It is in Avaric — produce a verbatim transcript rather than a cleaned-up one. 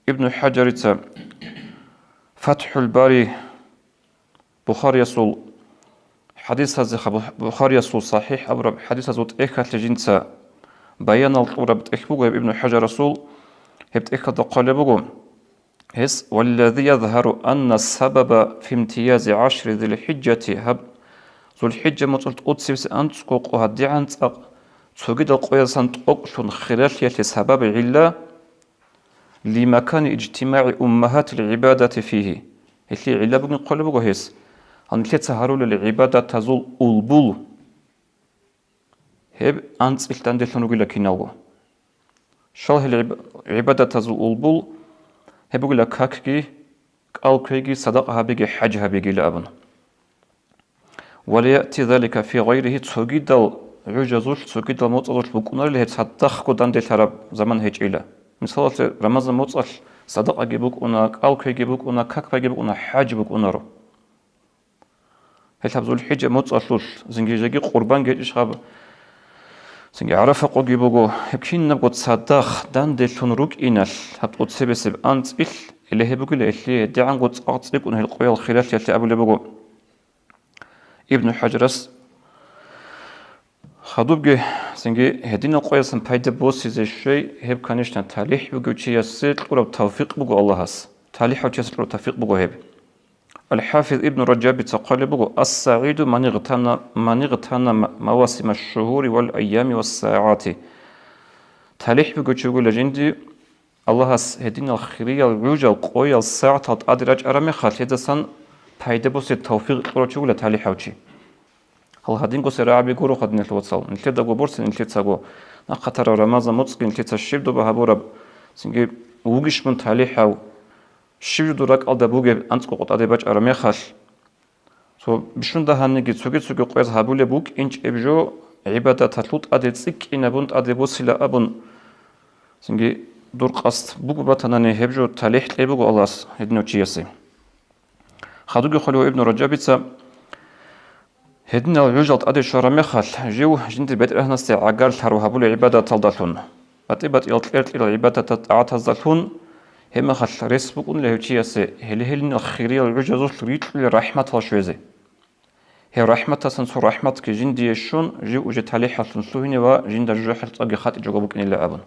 Ибну ХӀажарица ФатхӀул Бари Бухариясул хӀадисазеха, Бухариясул СахӀихӀ абураб хӀадисазул тӀехьалъе жинца баянал кьураб тӀехь буго гьеб Ибну ХӀажарасул, гьеб тӀехьалда хъвалеб буго гьес: «Валлази язгьару анна сабаба фи имтиязи гӀашри ЗилхӀиджати», гьаб ЗулхӀиджа моцӀалъ тӀоцебесеб анцӀго къо гьадигӀан цӀакъ цогидал къояздасан тӀокӀлъун хиралъиялъе сабаб гӀилла, «лимакани ижтимагӀи уммагьатил гӀибадати фигьи». Гьелъие гӀилла бугин хъвалеб буго гьес, гьанлъеца гьарулел гӀибадатазул улбул гьеб анцӀилъ данделъун ругила киналго. Щал гьел гӀиб-, гӀибадатазул улбул гьеб бугила какги, кӀал квеги, садакъа гьабиги, хӀаж гьабигила абун. «Ва ла яти залика фи гъайригьи», цогидал гӀужазулъ, цогидал моцӀазулъ букӀунарила гьеб цадахъго данделъараб заман гьечӀила. Мисалалъе, Рамазан моцӀалъ садакъаги букӀуна, кӀал квеги букӀуна, как квеги букӀуна, хӀаж букӀунаро. Гьелъаб ЗулхӀиджа моцӀалъулъ зингижеги къурбан гьечӀищ гьаб, цинги ГӀарафа къоги буго, гьеб кинабго цадахъ данделъун рукӀиналъ гьаб тӀоцебесеб анцӀилъ, гьеле гьеб бугила гьелъие гьедигӀанго цӀакъ цӀикӀкӀун гьел къоял хиралъиялъе абулеб буго Ибну ХӀажарас. Хадубги, цинги гьединал къоясан пайда босизе щвей, гьеб, конечно, талихӀ бугев чиясе кьураб тавфикъ буго Аллагьас. ТалихӀав чиясе кьураб тавфикъ буго гьеб. Ал-ХӀафиз Ибну Раджабица хъвалеб буго: «Ас-сагӀиду ман игътана-, ман игътана мавасима шугьури вал айями вас сагӀати». ТалихӀ бугев чи вугила жинди, Аллагьас гьединал хириял гӀужал къоял сагӀатал тӀаде рачӀараб мехалъ, гьедасан пайда босизе тавфикъ кьурав чи вугила талихӀав чи. Гьал гьадинго сверагӀаби гуро, гьадинал вацал, нилъедаго борси нилъецаго, нахъа тарав Рамазан моцӀги нилъеца щиб доба гьабураб, цинги вугищ мун талихӀав, щиб жо дур ракӀалда бугеб анцӀго къо тӀаде бачӀараб мехалъ, цо бищун дагьаниги цоги-цоги къояз гьабулеб букӀинчӀеб жо гӀибадаталъул тӀаде цӀикӀкӀинабун тӀаде босила абун, цинги дур къасд буго батанани гьеб жо талихӀ кьей буго Аллагьас гьединав чиясе. Хадуги хъулев Ибну Раджабица: «Гьединал гӀужал тӀаде щвараб мехалъ, жив жиндир БетӀергьанасде гӀагарлъарав гьабулеб гӀибадаталдалъун, батӀи-батӀиял кьер-кьерал гӀибадатаз-, тӀагӀатаздалъун, гьеб мехалъ рес букӀунила гьев чиясе гьеле-гьелинал хириял гӀужазулъ рикьулел рахӀматал щвезе. Гьеб рахӀматасан цо рахӀматги жиндие щун, жив уже талихӀаллъун лъугьине ва жинда жужахӀалъ цӀакъги хатӀичӀого букӀинила», – абун.